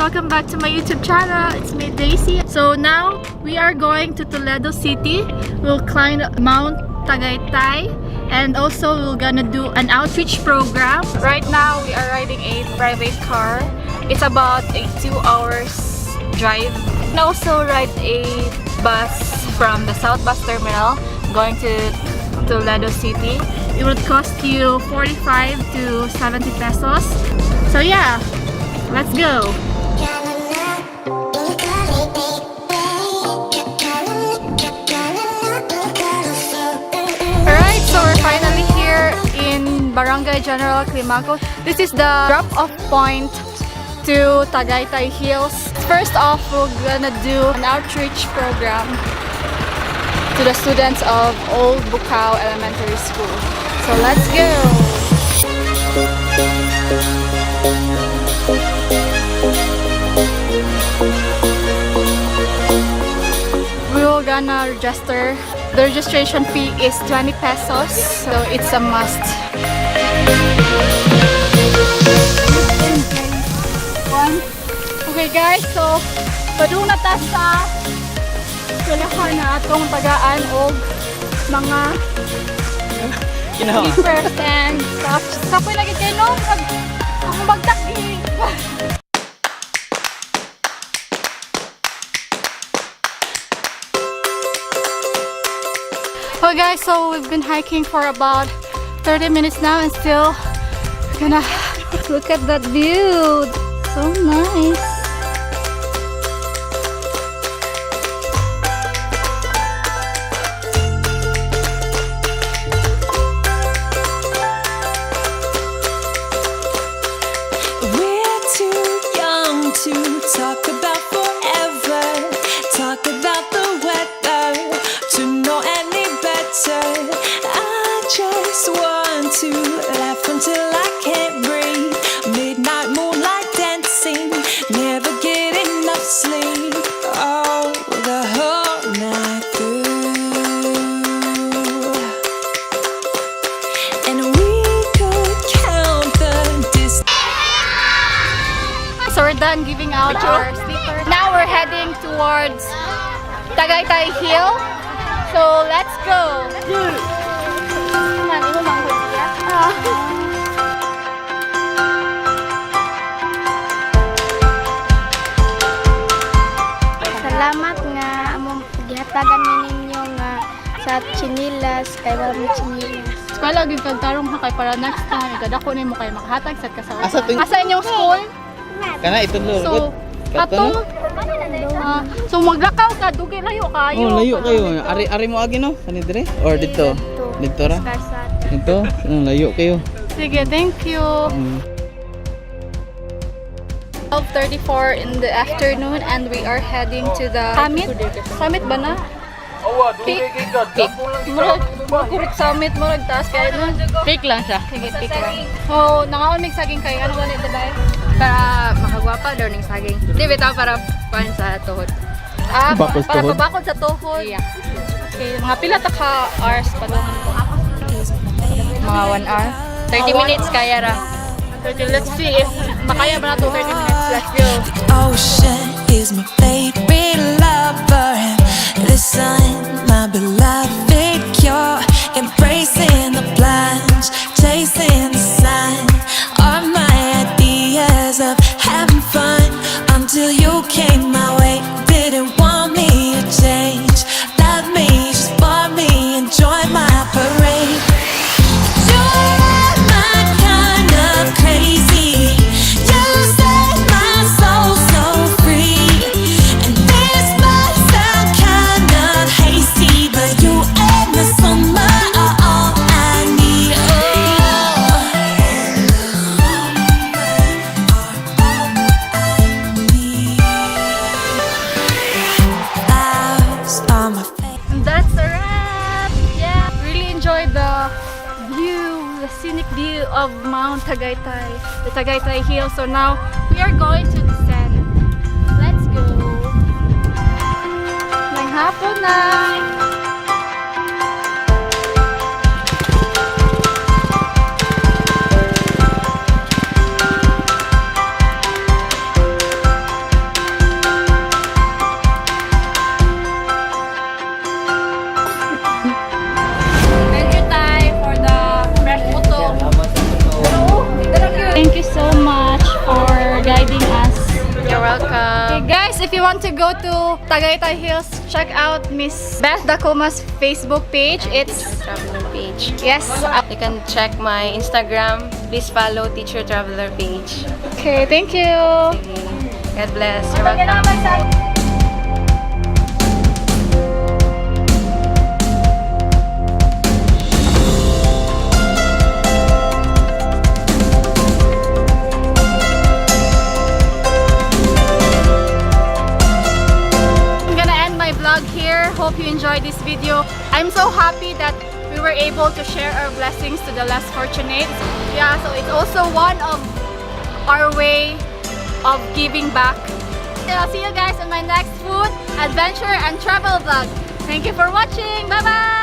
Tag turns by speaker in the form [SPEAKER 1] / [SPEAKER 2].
[SPEAKER 1] Welcome back to my YouTube channel. It's me, Daisy. So now we are going to Toledo City. We'll climb Mount Tagaytay and also we're gonna do an outreach program. Right now we are riding a private car. It's about a 2 hours drive. And also ride a bus from the South Bus Terminal going to Toledo City. It would cost you 45 to 70 pesos. So yeah, let's go. Alright, so we're finally here in Barangay General Climaco. This is the drop-off point to Tagaytay Hills. First off, we're gonna do an outreach program to the students of Old Bucao Elementary School. So let's go! We will gonna register. The registration fee is 20 pesos, so it's a must. One. Okay guys, so padung na ta sa eskwelahan na atong tagaan og mga slippers and stuff. Kapoy lagi kayo, no? Akong bagtak eh. Okay guys, so we've been hiking for about 30 minutes now and still gonna look at that view. So nice.
[SPEAKER 2] We're too young to talk about forever, talk about the weather, to know any better. I just want to laugh until I can't breathe. Midnight moonlight dancing, never get enough sleep. Oh, the whole night through. And we could count the distance.
[SPEAKER 1] So we're done giving out our slippers. Now we're heading towards Tagaytay Hill. So let's go. Man, imo manghod siya?
[SPEAKER 3] Salamat nga among gihatagan mi ninyo nga sa chinilas kay wala mi chinilas.
[SPEAKER 1] Eskwela gyud kag tarong ha kay para next time ikadako nimo kay makahatag sad ka sa
[SPEAKER 4] Asa to-
[SPEAKER 1] Asa inyong school?
[SPEAKER 4] Kana itudlo.
[SPEAKER 1] So
[SPEAKER 4] Kato,
[SPEAKER 1] ato
[SPEAKER 4] no?
[SPEAKER 1] Ah, so maglakaw ka dugay layo kayo.
[SPEAKER 4] Oh, layo kayo. Ari ari mo agi, no? Kani dire or dito? Dito ra.
[SPEAKER 3] Karsada.
[SPEAKER 4] Dito. Ano, layo kayo.
[SPEAKER 1] Sige, thank you. 12:34 in the afternoon and we are heading to the summit. Summit ba na? Peak. Peak. Murag, murag summit, murag taas kayo no?
[SPEAKER 5] Fake lang siya.
[SPEAKER 1] Sige, peak lang. Oh, nangaon mig saging kayo. Ano ba nito dai?
[SPEAKER 5] Para makagwapa daw ng saging. Di bitaw para pan sa tuhod.
[SPEAKER 1] Ah,
[SPEAKER 4] Bakod
[SPEAKER 1] para
[SPEAKER 4] tuhod?
[SPEAKER 1] pabakod sa tuhod.
[SPEAKER 5] Yeah.
[SPEAKER 1] Okay, mga pila ta ka hours pa doon.
[SPEAKER 5] Mga 1 hour. 30 minutes kaya ra.
[SPEAKER 1] 30, let's see if makaya ba na to 30 minutes. Let's go.
[SPEAKER 2] The ocean is my favorite lover, and the sun, my beloved cure. Embracing the plunge, chasing the sun, are my ideas of having fun. Until you came my way, didn't want me to change. Love me just for me, enjoy my parade. You're my kind of crazy. You set my soul so free. And this might sound kind of hasty, but you and the summer are all I need. Oh, flowers on my face.
[SPEAKER 1] And that's a wrap! Yeah! Really enjoyed the view, the scenic view of Mount Tagaytay, the Tagaytay Hill. So now we are going to descend. Let's go! May hapon na! you want to go to Tagaytay Hills, check out Miss Beth Dacoma's Facebook page. It's
[SPEAKER 6] Traveler page.
[SPEAKER 1] Yes.
[SPEAKER 6] You can check my Instagram. Please follow Teacher Traveler page.
[SPEAKER 1] Okay, thank you.
[SPEAKER 6] God bless. You're welcome.
[SPEAKER 1] I'm gonna end my vlog here. Hope you enjoyed this video. I'm so happy that we were able to share our blessings to the less fortunate. Yeah, so it's also one of our way of giving back. I'll see you guys in my next food, adventure, and travel vlog. Thank you for watching. Bye-bye!